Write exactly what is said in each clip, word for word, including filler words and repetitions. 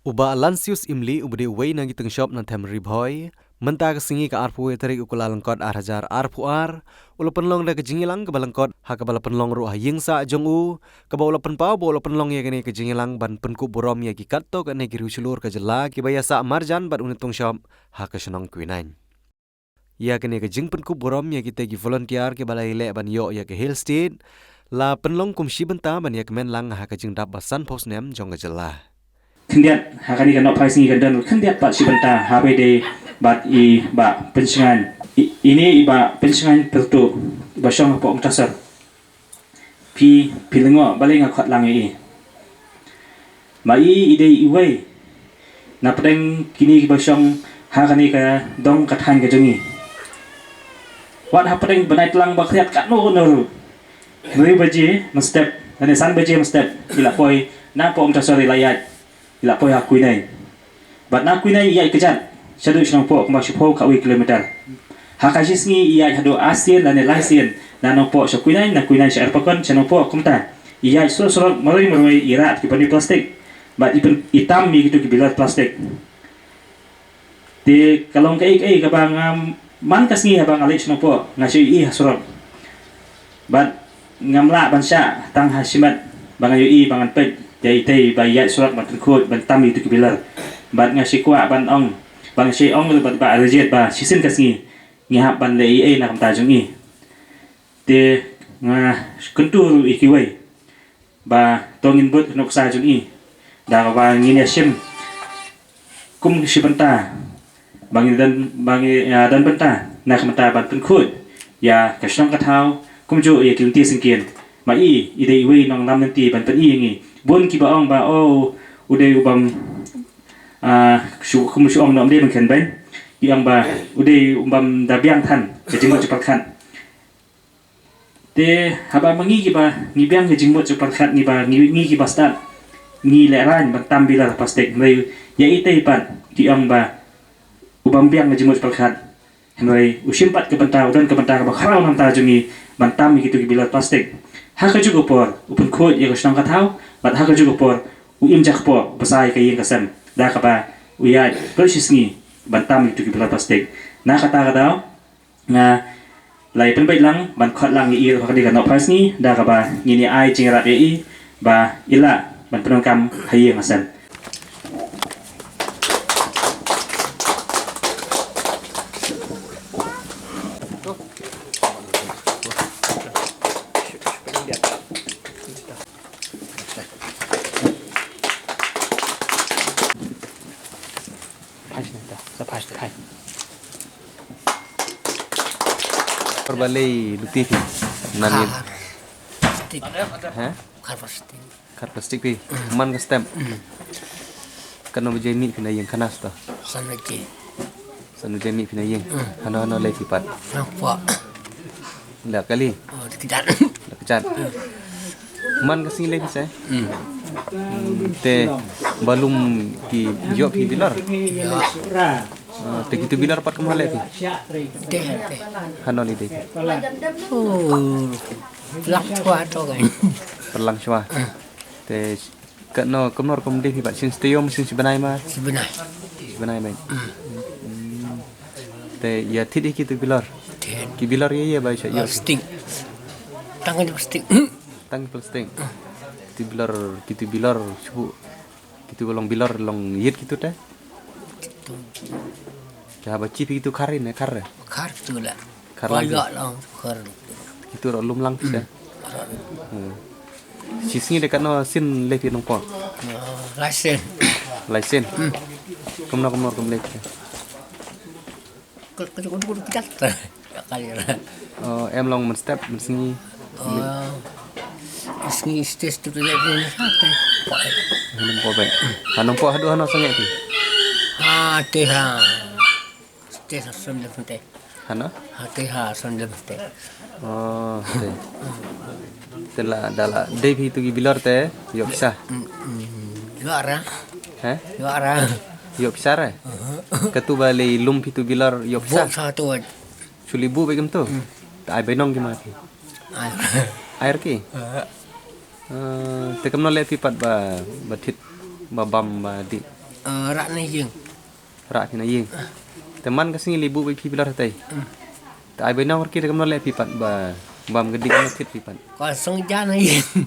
U Bah Lansius Imli, uba dei uwei na ki tyngshop na Them Ri Bhoi, mynta ka sngi ka arphew tarik u Kyllalyngkot ar hajar arphew ar, u la pynlong da ka jingïalang kaba lyngkot, ha kaba la pynlong ruh ha ïing sah jong u, kaba u la pynpaw ba u la pynlong ïa kane ka jingïalang ban pynkup burom ïa ki katto katne ki riewshlur ka jylla kiba ïasah marjan bad une u tyngshop ha ka shnong Kwieng. Ïa kane ka jingpynkup burom ïa kita ki volunteer kiba la ïaleh ban ïoh ïa ka Hill State, la pynlong kum shi bynta ban ïakmen lang ha ka jingdap ba sanphew snem jong ka jylla. Khyndiat, ha kane ka nohphai sngi kan don khyndiat pat shi bynta, haba ïadei bad i Bah Pynshngaiñ. I, ine i Bah Pynshngaiñ Pyrtuh, ba shong hapoh Umtasor. Phi, phi lyngngoh balei nga khot lang ïa i. Ma i, i dei iwei na pdeng kine kiba shong ha kane ka dong ka thaiñ ka jong i. Wat hapdeng bnai tlang ba khriat katno katno ruh, hynriew baje mynstep lane san baje mynstep, i la poi napoh Umtasor, i la ïaid, i la poi ha Kwieng. Bad na Kwieng i ïaid kjat shaduh sha Nongpoh kumba shiphew khatwei kilometer. Ha ka shi sngi i ïaid haduh ar sien lane lai sien, na Nongpoh sha Kwieng, na Kwieng sha Airpakon, sha Nongpoh kumta. I ïaid surok surok, marwei marwei, i rah ki pani plastik. Bad i pyn, i tam ïa kitu ki bilor plastik. Te ka long kaei kaei kaba nga, man ka sngi haba nga leit sha Nongpoh, nga shu ïohi ha surok. Bad ngam lah ban shah tang ha shimet ba nga ïohi ba ngan peit ïa itei ba ïaid surok ban pynkhuid ban tam ïa kitu ki bilor. Bad nga shu kwah ban ong, ba nga shu ong ruh bad Bah Rajit ba shisien ka sngi ngi hap ban leh ei ei na ka bynta jong i. Te nga kyntu ruh ïa kiwei ba to ngin bud nuksa jong i, da kaba ngin ïa shim kum shi bynta ba ngin don, ba ngin ïa don bynta na ka bynta ban pynkhuid ïa ka shnong ka thaw, kumjuh ïa ki lynti syngkien. Ma i, i dei iwei nongïalam lynti ban pyni ïa ngi. Bun kiba ong ba, oh, u dei u bym, ah, shu, kum shu ong noh, ym dei ban kren beiñ. Ki ong ba u dei u bym da biang than ka jingmut jingpyrkhat. Te haba ma ngi kiba ngi biang ka jingmut jingpyrkhat, ngi ba ngi, ngi kiba stad ngi lehraiñ ban tam bilor plastik, hynrei ïa itei pat ki ong ba u bym biang ka jingmut jingpyrkhat, hynrei u shim pat ka bynta, u don ka bynta kaba khraw na ka bynta jong ngi ban tam ïa kitu ki bilor plastik. Ha kajuh ka por u pynkhuid ïa ka shnong ka thaw, bad ha kajuh ka por u im jakpoh, u bsa ïa ka ïing ka sem, da kaba u ïaid bad shi sngi ban tam ïa kitu ki bilor plastik. Na kata ka daw, nga la ïa pynbeit lang ban khot lang ïa i ha kane ka nohphai sngi, da kaba ngin ïa ai jingïarap ïa i ba i lah ban pyndonkam ha ïing ha sem. Phai sini ta, sa phai sini, phai. Por balei luti phi? Nan yin. Khar plastik. Ha? Khar plastik. Khar plastik phi. Man ka step. Katno baje mih phi na ïing, katno sto? San baje. San baje mih phi na ïing. Hano hano leit phi pat? Nongpoh. La kali. Oh, la kjat. La kjat. Man ka sngi leit phi sa? Hmm. Hmm, te ba lum ki ïoh phi bilor? Ïoh. Ah, te kitu bilor pat kumno leit phi? Te, te. Hano leit phi? Oh, lang shwa to kai. Pynlang shwa. Ah. Te katno, kumno rukom dei phi pat, shisien shi taïew, shisien shi bnai ma? Shi bnai. Shi bnai ma. Hmm. Te ïa thied ïa kitu bilor. Thied. Ki bilor ïa ïa ba sha ïoh. Plastik. Tang ki plastik. Tang ki plastik. Kitu bilor, kitu bilor shu. Kitu ba long bilor long ïit kitu te. Kitu. Te haba chip ïa kitu khar ne, khar. Khar kitu la. Khar lang. Pala lang khar. Kitu ruh lum lang phi sa. Hmm. Shi sngi de katno sien leit phi Nongpoh? Ah, lai sien. Lai sien. Hmm. Kumno kumno kum leit phi? Ka, ka, ka, ka, ka, ka, ka, ka. Oh, em long mynstep, mynsngi. Oh. Sngi stes tu tu leit phi mynstep. Nongpoh bad. Ha Nongpoh haduh hano sangeh phi? Ha, te ha. Te ha sandem te. Hano? Ha, te ha sandem te. Oh, te. Te la, da la dei phi tu ki bilor te ïoh pisa? Mm, mm. Ïoh ra. He? Ïoh ra. Ïoh pisa re? Uh-huh. Katu ba lei lum phi tu bilor ïoh pisa? Bok sa tu. Chuli bu begem tu. Hmm. Ta ai bainong ki ma phi. Ai. Ai ki? Eh. Eh, te kumno leh phi pat ba, ba thied, ba bam, ba dih? Ah, rah na ïing. Rah phi na ïing. Te man ka sngi lei buh ba phi bilor hatei. Hmm. Te ai bai nong rki te kam leh phi pat ba bam ka dik na thit phi pat. Ka song ja na ïing.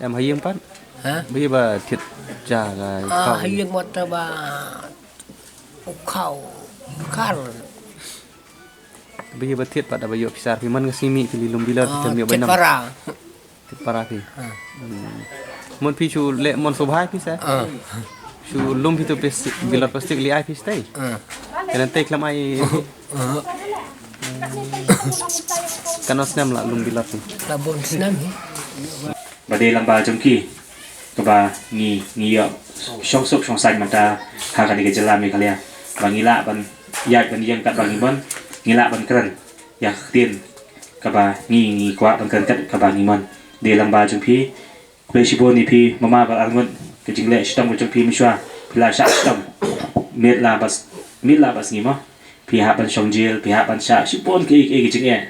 Em ha ïing pat. Ha? Ba ïa ba thit ja ka Ah, khaw. Ha ïing mata ba u khaw kar. Ba ïa ba thit pat da ba ïoh phi sar phi man ka sngi mih phi lei lum bilor phi Ah, tem ïoh bai thit nong. Para. Te para phi. Ah. Hmm. Mon phi shu leh mon sngewbha phi sa. Ah. Shu lum phi tu plastik, bilor plastik lei ai phi stei. Ah. Kan tei klam ai. Ah. Kan snem la lum bilor phi. La bun snem hi. Ba dei lang ba jong ki. Kaba ngi, ngi ïoh shong suk shong saiñ mynta ha kane ka jylla Meghalaya. Ba ngi lah ban ïaid ban ïeng kat ba ngi mon, ngi lah ban kren ïa ka ktien kaba ngi, ngi kwah ban kren kat kaba ngi mon. Dei lang ba jong phi, khublei shibun ïa phi, mama Bah Arngut, ka jingleh shitom ka jong phi mynshuwa, phi la shah shitom. Miet la bad, miet la bad sngi mo. Phi hap ban shong jail, phi hap ban shah shibun kiei kiei ki jingeh.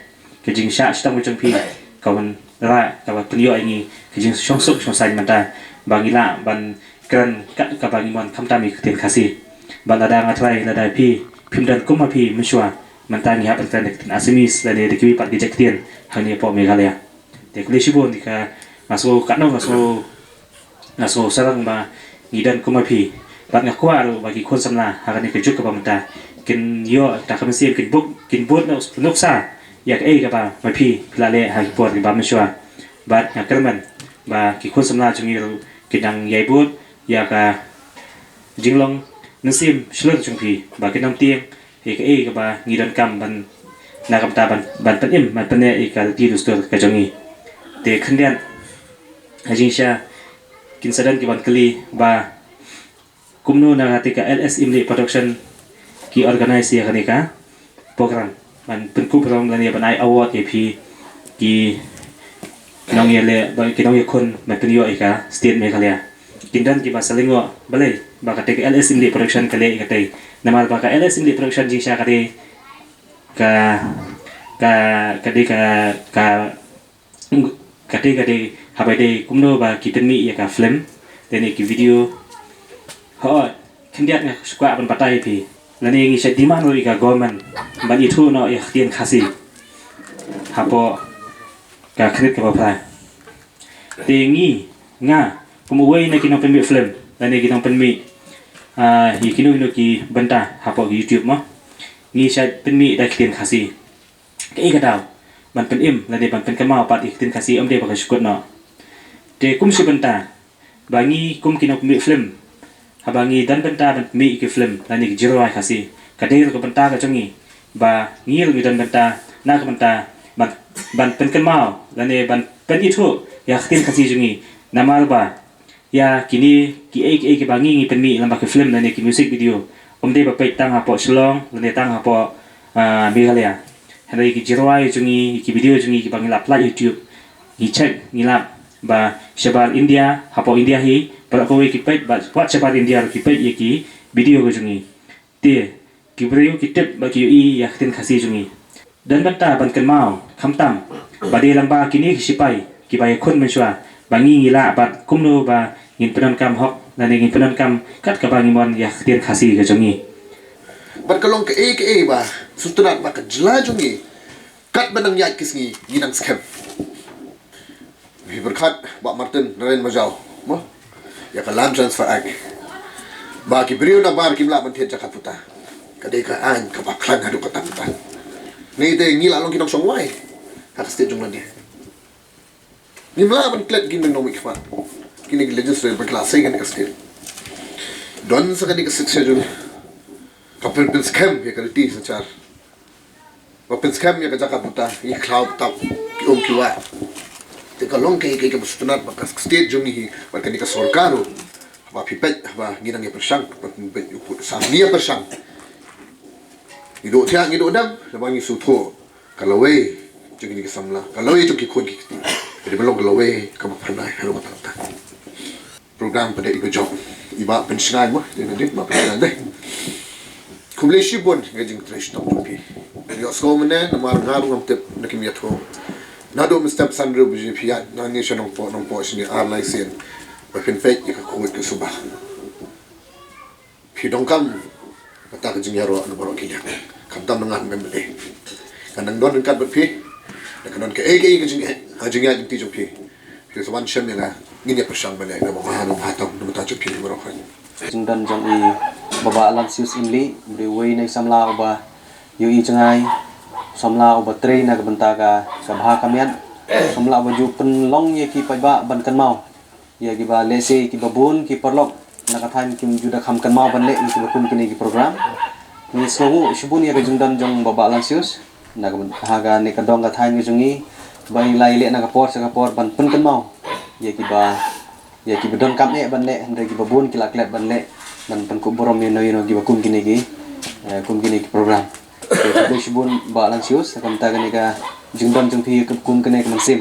Ka jingshah shitom ka jong phi ka wanrah, ka wan pynïoh ïa ngi ka jingshong suk shong saiñ mynta ba ngi lah ban kren kat kaba ngi mon khamtam ïa ka ktien Khasi. Bad lada nga trai lada phi phim don kum ma phi mynshuwa, mynta ngi hap ban kren da ka ktien Assamese lane da kiwei pat ki jait ktien hangne hapoh Meghalaya. Te khublei shibun ïa ka, nga sngew katno nga sngew Nga sngew sarong ba ngi don kum ma phi. Bad nga kwah ruh ba ki khun samla ha kane ka juk kaba mynta kin ïoh ta ka mynsiem kin bud, kin bud nuk, nuksa ïa kaei kaba ma phi phi la leh ha ki por kiba mynshuwa. Bad nga kyrmen ba ki khun samla jong ngi ruh kin dang ïai bud ïa ka jinglong mynsiem shlur jong phi ba kin ym tieng ïa kaei kaba ngi donkam ban na ka bynta ban, ban pynim ban pynneh ïa ka riti dustur ka jong ngi. Te khyndiat ha jingshisha kin sa don ki ban kylli ba kumno na kata ka L S Imli Production ki organise ïa kane ka program ban pynkup rong lane ban ai award ïa phi ki nongïaleh ba ki nongïakhun ban pynïoh ïa ka state Meghalaya. Kin don kiba sa lyngngoh balei ba kata ka L S Imli Production ka leh ïa kata. Namar ba ka L S Imli Production jingshisha ka dei ka, ka, ka dei ka, ka, ka dei, ka dei haba dei kumno ba ki pynmih ïa ka film lane ki video. Hooid, khyndiat nga kwah ban batai ïa phi lane ngi sa demand ruh ïa ka government ban ithuh noh ïa ka ktien Khasi hapoh ka khyndiat kaba phra. Te ngi, nga kum uwei na ki nongpynmih film lane ki nongpynmih, ah, ïa kino kino ki bynta hapoh ki YouTube mo, ngi sa pynmih da ka ktien Khasi. Kaei ka daw ban pynim lane ban pynkynmaw pat ïa ka ktien Khasi ym dei ba ka shu kut noh. Te kum shi bynta ba ngi kum ki nongpynmih film, haba ngi don bynta ban pynmih ïa ki film lane ki jingrwai Khasi, ka dei ruh ka bynta ka jong ngi ba ngi ruh ngi don bynta na ka bynta ban, ban pynkynmaw lane ban pynithuh ïa ka ktien Khasi jong ngi. Namar ba ïa kine kiei kiei kiba ngi, ngi pynmih lyngba ki film lane ki music video, ym dei ba peit tang hapoh Shillong lane tang hapoh, ah, Meghalaya. Hynrei ki jingrwai jong ngi, ki video jong ngi kiba ngi la pynlait YouTube, ngi check, ngi lap ba shabar India, hapoh India hi baroh kawei ki peit, bad wat shabar India ruh ki peit ïa ki video ka jong ngi. Te ki briew ki tip bad ki ïohi ïa ka ktien Khasi jong ngi. Don bynta ban kynmaw khamtam ba dei lyngba kine ki sipai kiba ïakhun mynshuwa ba ngi, ngi lah bad kumno ba ngin pyndonkam hok lane ngin pyndonkam kat kaba ngi mon ïa ka ktien Khasi ka jong ngi. Bad ka long kaei kaei ba sngewtynnat ba ka jylla jong ngi katba nang ïaid ki sngi ngi nang skhem. Ngi pyrkhat Bah Martin Naren Majaw mo ïa ka Land Transfer Act ba ki briew nabar kim lah ban thied jaka puta. Ka dei ka aiñ kaba khlaiñ haduh katta katta. Ngi te ngi la long ki nongshong wai ha ka state jong lade. Ngim lah ban klet ki nongmihkhmat, kine ki legislator ba ki la sei kane ka state. Don sa kane ka state schedule ka pyn, pynskhem ïa ka riti synshar. Ba pynskhem ïa ka jaka puta, ïa ki khlaw ki tap, ki um ki wah. Te ka long kaei kaei kaba sngewtynnat ba ka state jong ngi hi bad kane ka sorkar ruh. Haba phi peit, haba ngi nang ïa pyrshang, ba phi peit u put sam ngi ïa pyrshang. Ngi duh thiah, ngi duh dam, haba ngi sngewthuh ka lawei jong kine ki samla, ka lawei jong ki khun ki kti. Ka dei ban long ka lawei kaba phyrnai haduh katta katta. Program pat de iba jop, iba pynshngaiñ mo, de na de iba pynshngaiñ de. Khublei shibun ïa ka jingtrei shitom jong phi. Ïohsngew mynne namar nga ruh ngam tip, nga kim ïathuh. Naduh mynstep san hynriew baje phi ïaid nangne sha Nongpoh, Nongpoh shane ar lai sien. Ba phin peit ïa ka khuid ka suba. ki donkam kata ka jingïaroh na baroh ki liang. Khamtam na nga M L A. Kan nang don ryngkat bad phi. Da kan don kaei kaei ka jing, ka jingïaid lynti jong phi. Phi sa wan shem ïa nga, ngin ïa pyrshang ban leh kaba bha, kaba bha tam na ka bynta jong phi baroh. Jingdon jong i Bah Bah Aloysius Imli, u dei uwei na i samla uba ïohi jngai, samla uba trei na ka bynta ka, ka bha ka miat, samla uba ju pynlong ïa ki paidbah ban kynmaw ïa kiba lehse kiba bun ki paralok na ka thaiñ kim ju da kham kynmaw ban leh ïa kiba kum kine ki program. Ngi sngewnguh shibun ïa ka jingdon jong Bah Bah Aloysius na ka, ha kane ka dong ka thaiñ ka jong ngi, ba i la ïaleh na ka por sha ka por ban pynkynmaw ïa kiba, ïa kiba donkam eh ban leh, hynrei kiba bun ki la klet ban leh, ban pynkup burom ïa no ïa no kiba kum kine ki, eh, kum kine ki program. Te khublei shibun Bah Aloysius, na ka bynta kane ka jingdon jong phi kum kane ka mynsiem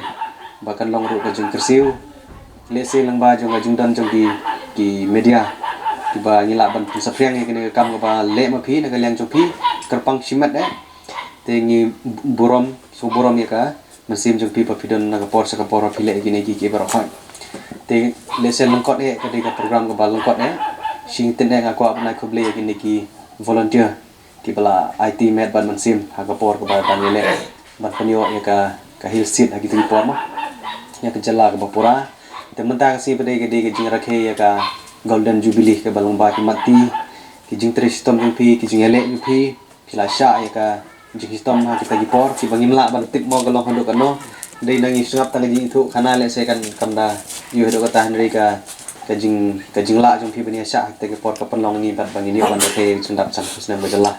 ba kan long ruh ka jingkyrsiew, lehse lyngba jong ka jingdon jong ki, ki media, kiba ngi lah ban pynsaphriang ïa kane ka kam kaba leh ma phi na ka liang jong phi, kyrpang shimet eh. Te ngi burom, sngewburom ïa ka mynsiem jong phi ba phi don na ka por sha ka por ba phi leh ïa kine ki, ki baroh khoit. Te lehse lyngkot eh, ka dei ka program kaba lyngkot eh. Shynna eh nga kwah ban ai khublei ïa kine ki volunteer kiba la aiti met bad mynsiem ha ka por kaba dang ïaleh ban pynïoh ïa ka, ka Hill Seat ha kita ki por mo, ïa ka jylla kaba pura. Te mynta ka sngi pat dei ka dei ka jingrakhe ïa ka Golden Jubilee kaba lyngba ki matti, ki jingtrei shitom jong phi, ki jingïaleh jong phi, phi la shah ïa ka jingshitom ha kita ki por, kiba ngim lah ban tip mo ka long haduh katno. Dei na ngi sngap tang ka jingithuh khana lehse kan kam da ïoh haduh kata, hynrei ka, ka jing, ka jinglah jong phi ban ïa shah ha kita ki por ka pynlong ngi pat ba ngin ïoh ban rakhe jingdap san snem ka jylla.